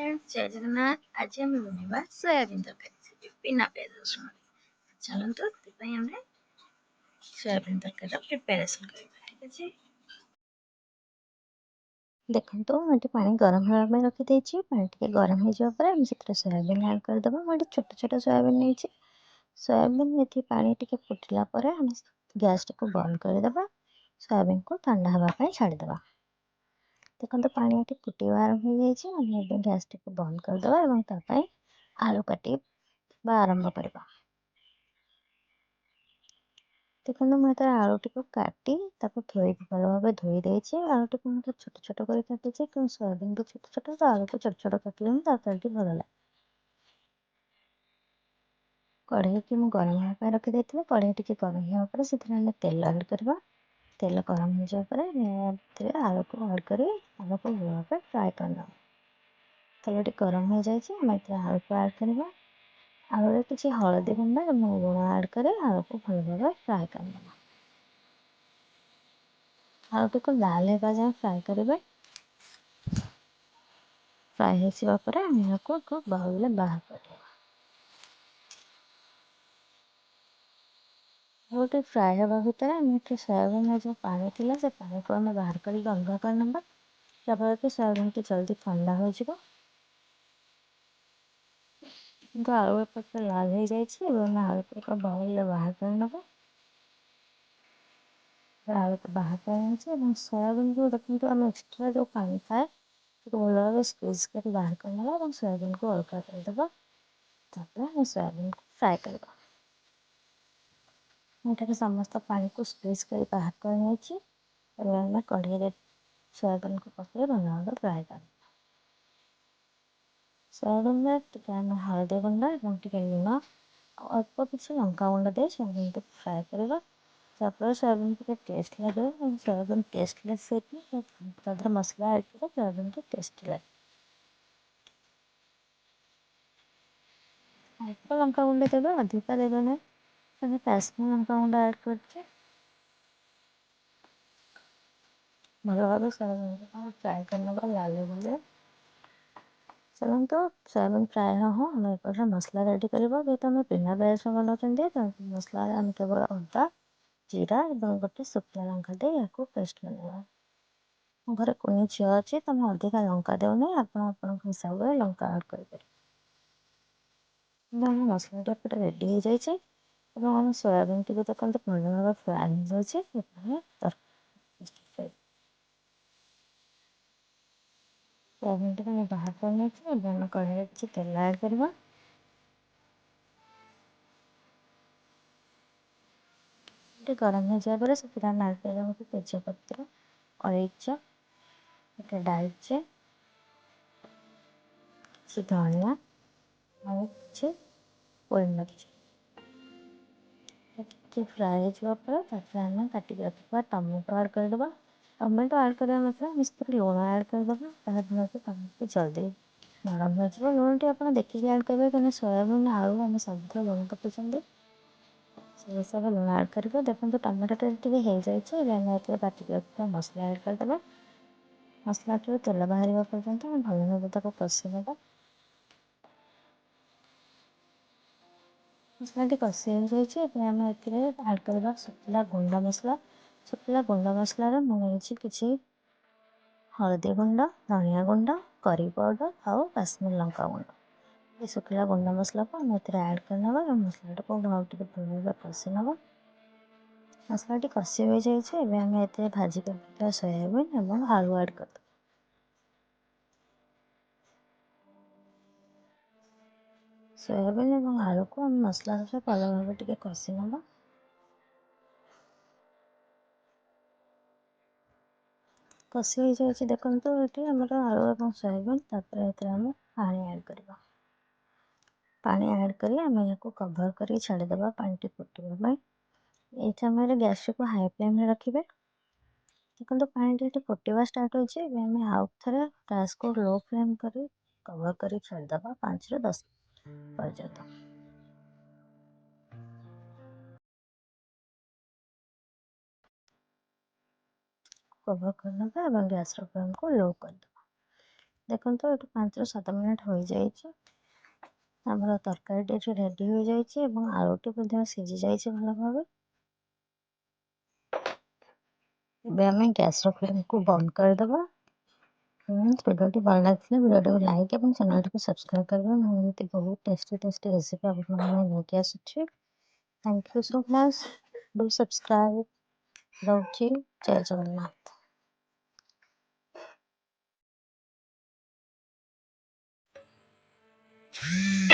Friends, ଜୟ ଜଗନ୍ନାଥ। ଆଜି ଆମେ ବନେଇବା ସୋୟାବିନ୍ ତରକାରୀ ବିନା ପିଆଜ ରସୁଣରେ। ଚାଲନ୍ତୁ, ସେଥିପାଇଁ ଆମେ ସୋୟାବିନ୍ ତରକାରୀର ପ୍ରିପାରେସନ୍ କରିବା। ଠିକ୍ ଅଛି, ଦେଖନ୍ତୁ, ମୁଁ ଏଠି ପାଣି ଗରମ ହେବା ପାଇଁ ରଖିଦେଇଛି। ପାଣି ଟିକେ ଗରମ ହେଇଯିବା ପରେ ଆମେ ସେଥିରେ ସୋୟାବିନ୍ ଆଡ଼୍ କରିଦେବା। ମୁଁ ଏଠି ଛୋଟ ଛୋଟ ସୋୟାବିନ୍ ନେଇଛି। ସୋୟାବିନ୍ ଏଠି ପାଣି ଟିକେ ଫୁଟିଲା ପରେ ଆମେ ଗ୍ୟାସ୍ଟିକୁ ବନ୍ଦ କରିଦେବା, ସୋୟାବିନ୍କୁ ଥଣ୍ଡା ହେବା ପାଇଁ ଛାଡ଼ିଦେବା। ଦେଖନ୍ତୁ, ପାଣି ଏଠି ଫୁଟିବା ଆରମ୍ଭ ହେଇଯାଇଛି। ଆମେ ଏବେ ଗ୍ୟାସ୍ଟିକୁ ବନ୍ଦ କରିଦେବା ଏବଂ ତା ପାଇଁ ଆଳୁ କାଟିବା ଆରମ୍ଭ କରିବା। ଦେଖନ୍ତୁ, ମୁଁ ଏଥିରେ ଆଳୁଟିକୁ କାଟି ତାକୁ ଧୋଇ ଭଲ ଭାବେ ଧୋଇ ଦେଇଛି। ଆଳୁଟିକୁ ମୁଁ ଛୋଟ ଛୋଟ କରି କାଟିଛି, କାରଣ ସୋୟାବିନ୍ ବି ଛୋଟ ଛୋଟ, ତ ଆଳୁକୁ ଛୋଟ ଛୋଟ କାଟିଲେ ହିଁ ତରକାରୀଟି ଭଲ ଲାଗେ। କଢ଼େଇକି ମୁଁ ଗରମ ହେବା ପାଇଁ ରଖିଦେଇଥିଲି। କଢ଼େଇ ଟିକେ ଗରମ ହେବା ପରେ ସେଥିରେ ଆମେ ତେଲ ଆଡ଼୍ କରିବା। ତେଲ ଗରମ ହେଇଯିବା ପରେ ଏଥିରେ ଆଳୁକୁ ଆଡ଼୍ କରି ଆଳୁକୁ ଭଲ ଭାବେ ଫ୍ରାଏ କରିନେବା। ତେଲଟି ଗରମ ହେଇଯାଇଛି, ଆମେ ଏଥିରେ ଆଳୁକୁ ଆଡ଼୍ କରିବା। ଆଳୁରେ କିଛି ହଳଦୀ ଗୁଣ୍ଡ ଏବଂ ଲୁଣ ଆଡ଼୍ କରି ଆଳୁକୁ ଭଲ ଭାବେ ଫ୍ରାଏ କରିନେବା। ଆଳୁଟିକୁ ଲାଲ ହେବା ଯାଏଁ ଫ୍ରାଏ କରିବେ। ଫ୍ରାଏ ହେଇଯିବା ପରେ ଆମେ ଏହାକୁ ଏକ ବାଉଲରେ ବାହାର କରିଦେବା। ଆଳୁଟି ଫ୍ରାଏ ହେବା ଭିତରେ ଆମେ ଏଠି ସୋୟାବିନ୍ର ଯେଉଁ ପାଣି ଥିଲା, ସେ ପାଣିକୁ ଆମେ ବାହାର କରିକି ଅଲଗା କରିନେବା, ଯାହାଫଳରେ କି ସୋୟାବିନ୍ଟି ଜଲ୍ଦି ଥଣ୍ଡା ହୋଇଯିବ। କିନ୍ତୁ ଆଳୁ ଏପଟେ ଲାଲ ହେଇଯାଇଛି। ଏବେ ଆମେ ଆଳୁକୁ ଏକ ବାଉଲରେ ବାହାର କରିନେବା। ଆଳୁକୁ ବାହାର କରିନେଇଛି ଏବଂ ସୋୟାବିନ୍କୁ ଦେଖନ୍ତୁ, ଆମେ ଏକ୍ସଟ୍ରା ଯେଉଁ ପାଣି ଥାଏ ତାକୁ ଭଲ ଭାବେ ସ୍କୁଇଜ୍ କରି ବାହାର କରିନେବା ଏବଂ ସୋୟାବିନ୍କୁ ଅଲଗା କରିଦେବା। ତାପରେ ଆମେ ସୋୟାବିନ୍କୁ ଫ୍ରାଏ କରିବା। ମୁଁ ଏଠାରେ ସମସ୍ତ ପାଣିକୁ ସ୍କୁଇଜ୍ କରି ବାହାର କରିନେଇଛି। ଏବେ ଆମେ କଢ଼େଇରେ ସୋୟାବିନ୍କୁ ପକାଇ ଭଲ ଭାବେ ଫ୍ରାଏ କରିବା। ସୋୟାବିନ୍ରେ ଟିକେ ଆମେ ହଳଦୀ ଗୁଣ୍ଡ ଏବଂ ଟିକେ ଲୁଣ ଆଉ ଅଳ୍ପ କିଛି ଲଙ୍କା ଗୁଣ୍ଡ ଦେଇ ସୋୟାବିନ୍ଟିକୁ ଫ୍ରାଏ କରିବା, ଯାହାଫଳରେ ସୋୟାବିନ୍ ଟିକେ ଟେଷ୍ଟ ଲାଗିବ ଏବଂ ସୋୟାବିନ୍ ଟେଷ୍ଟଲେସ୍ ହେଇକି ତା ଦେହରେ ମସଲା ଆଡ଼୍ କଲେ ସୋୟାବିନ୍ଟି ଟେଷ୍ଟି ଲାଗେ। ଅଳ୍ପ ଲଙ୍କା ଗୁଣ୍ଡ ଦେବେ, ଅଧିକା ଦେବେ ନାହିଁ। ଆମେ କାଶ୍ମୀର ଲଙ୍କା ଗୁଣ୍ଡ ଆଡ଼୍ କରିଛେ। ଭଲ ଭାବେ ସୋୟାବିନ୍କୁ ଫ୍ରାଏ କରିନେବା ଲାଲ ହେବା ଯାଏ। ଚାଲନ୍ତୁ, ସୋୟାବିନ୍ ଫ୍ରାଏ ହଉ ହଉ ଆମେ ଏପଟରେ ମସଲା ରେଡ଼ି କରିବା। ଯେହେତୁ ଆମେ ବିନା ପିଆଜ ରସୁଣ ବନାଉଛନ୍ତି, ତ ମସଲାରେ ଆମେ କେବଳ ଅଦା, ଜିରା ଏବଂ ଗୋଟେ ଶୁଖିଲା ଲଙ୍କା ଦେଇ ଏହାକୁ ପେଷ୍ଟ ବନେଇବା। ମୋ ଘରେ କୁନି ଝିଅ ଅଛି, ତ ମୁଁ ଅଧିକା ଲଙ୍କା ଦେଉନି। ଆପଣ ଆପଣଙ୍କ ହିସାବରେ ଲଙ୍କା ଆଡ଼୍ କରିପାରିବେ। ଆମ ମସଲାଟା ଏପଟେ ରେଡ଼ି ହେଇଯାଇଛି ଏବଂ ଆମ ସୋୟାବିନ୍ଟିକୁ ଦେଖନ୍ତୁ, ଭଲ ଭାବେ ଫ୍ରାଏ ହେଇଯାଉଛି। ଏବେ ଆମେ ତରକାରୀ ସୋୟାବିନ୍ଟିକୁ ମୁଁ ବାହାର କରିନେଇଛି। ଏବେ ଆମେ କଢ଼େଇରେ କିଛି ତେଲ ଆଡ଼୍ କରିବା। ଟିକେ ଗରମ ହେଇଯିବା ପରେ ସେଥିରେ ଆମେ ଆଡ଼୍ କରିବା ଗୋଟେ ତେଜପତ୍ର, ଅଳେଇଚ, ଗୋଟେ ଡାଲଚିନି, କିଛି ଧଣିଆ ଆଉ କିଛି ଗୋଲମରିଚ। ଟିକେ ଫ୍ରାଏ ହେଇଯିବା ପରେ ତାପରେ ଆମେ କାଟିକି ରଖିଥିବା ଟମାଟୋ ଆଡ଼୍ କରିଦେବା। ଟମାଟୋ ଆଡ଼୍ କରିବା ମାତ୍ରେ ଆମେ ସେଥିରେ ଲୁଣ ଆଡ଼୍ କରିଦେବା, ଯାହାଫଳରେ ଟମାଟୋ ଜଲ୍ଦି ନରମ ହେଇଯିବ। ଲୁଣଟି ଆପଣ ଦେଖିକି ଆଡ଼୍ କରିବେ, କାହିଁକିନା ସୋୟାବିନ୍, ଆଳୁ ଆମେ ସବୁଥିରେ ଲୁଣ ପକାଉଛନ୍ତି। ସେଇ ହିସାବରେ ଲୁଣ ଆଡ଼୍ କରିବେ। ଦେଖନ୍ତୁ, ଟମାଟୋଟା ଟିକେ ହେଇଯାଇଛି। ଏବେ ଆମେ ଏଥିରେ ବାଟିକି ରଖିଥିବା ମସଲା ଆଡ଼୍ କରିଦେବା। ମସଲାଟିରୁ ତେଲ ବାହାରିବା ପର୍ଯ୍ୟନ୍ତ ଆମେ ଭଲ ଭାବେ ତାକୁ କଷି ନେବା। ମସଲାଟି କଷି ହେଇଯାଇଛି। ଏବେ ଆମେ ଏଥିରେ ଆଡ଼୍ କରିବା ଶୁଖିଲା ଗୁଣ୍ଡ ମସଲା। ଶୁଖିଲା ଗୁଣ୍ଡ ମସଲାରେ ମୁଁ ନେଇଛି କିଛି ହଳଦୀ ଗୁଣ୍ଡ, ଧନିଆ ଗୁଣ୍ଡ, କରି ପାଉଡ଼ର ଆଉ କାଶ୍ମୀର ଲଙ୍କା ଗୁଣ୍ଡ। ଏ ଶୁଖିଲା ଗୁଣ୍ଡ ମସଲାକୁ ଆମେ ଏଥିରେ ଆଡ଼୍ କରିନେବା ଏବଂ ମସଲାଟାକୁ ଆଉ ଟିକେ ଭଲ ଭାବେ କଷି ନେବା। ମସଲାଟି କଷି ହୋଇଯାଇଛି। ଏବେ ଆମେ ଏଥିରେ ଭାଜିକି ରଖିଥିବା ସୋୟାବିନ୍ ଏବଂ ଆଳୁ ଆଡ଼୍ କରିଦେବା। ସୋୟାବିନ୍ ଏବଂ ଆଳୁକୁ ଆମେ ମସଲା ସହିତ ଭଲ ଭାବେ ଟିକେ କଷି ନେବା। କଷି ହେଇଯାଇଛି, ଦେଖନ୍ତୁ ଏଠି ଆମର ଆଳୁ ଏବଂ ସୋୟାବିନ୍। ତାପରେ ଏଥିରେ ଆମେ ପାଣି ଆଡ଼୍ କରିବା। ପାଣି ଆଡ଼୍ କରି ଆମେ ଏହାକୁ କଭର୍ କରିକି ଛାଡ଼ିଦେବା ପାଣିଟି ଫୁଟିବା ପାଇଁ। ଏହି ସମୟରେ ଗ୍ୟାସ୍ଟିକୁ ହାଇ ଫ୍ଲେମ୍ରେ ରଖିବେ। ଦେଖନ୍ତୁ, ପାଣିଟି ଏଠି ଫୁଟିବା ଷ୍ଟାର୍ଟ ହୋଇଛି। ଏବେ ଆମେ ଆଉ ଥରେ ଗ୍ୟାସ୍କୁ ଲୋ ଫ୍ଲେମ୍ କରି କଭର୍ କରି ଛାଡ଼ିଦେବା 5ରୁ 10 ପର୍ଯ୍ୟନ୍ତ। କଭର୍ କରିନେବା ଏବଂ ଗ୍ୟାସ୍ର ଫ୍ଲେମ୍କୁ ଲୋ କରିଦେବା। ଦେଖନ୍ତୁ, ଏଠି 5ରୁ 7 ମିନିଟ୍ ହୋଇଯାଇଛି। ଆମର ତରକାରୀଟି ଏଠି ରେଡ଼ି ହୋଇଯାଇଛି ଏବଂ ଆଳୁଟି ମଧ୍ୟ ସିଝି ଯାଇଛି ଭଲ ଭାବେ। ଏବେ ଆମେ ଗ୍ୟାସ୍ର ଫ୍ଲେମ୍କୁ ବନ୍ଦ କରିଦେବା। ଫ୍ରେଣ୍ଡସ୍, ଭିଡ଼ିଓଟି ଭଲ ଲାଗିଥିଲେ ଭିଡ଼ିଓଟିକୁ ଲାଇକ୍ ଏବଂ ଚ୍ୟାନେଲଟିକୁ ସବସ୍କ୍ରାଇବ୍ କରିବେ। ମୁଁ ଏମିତି ବହୁତ ଟେଷ୍ଟି ଟେଷ୍ଟି ରେସିପି ଆପଣଙ୍କ ପାଇଁ ନେଇକି ଆସୁଛି। Thank you so much, do subscribe. ରହୁଛି, ଜୟ ଜଗନ୍ନାଥ।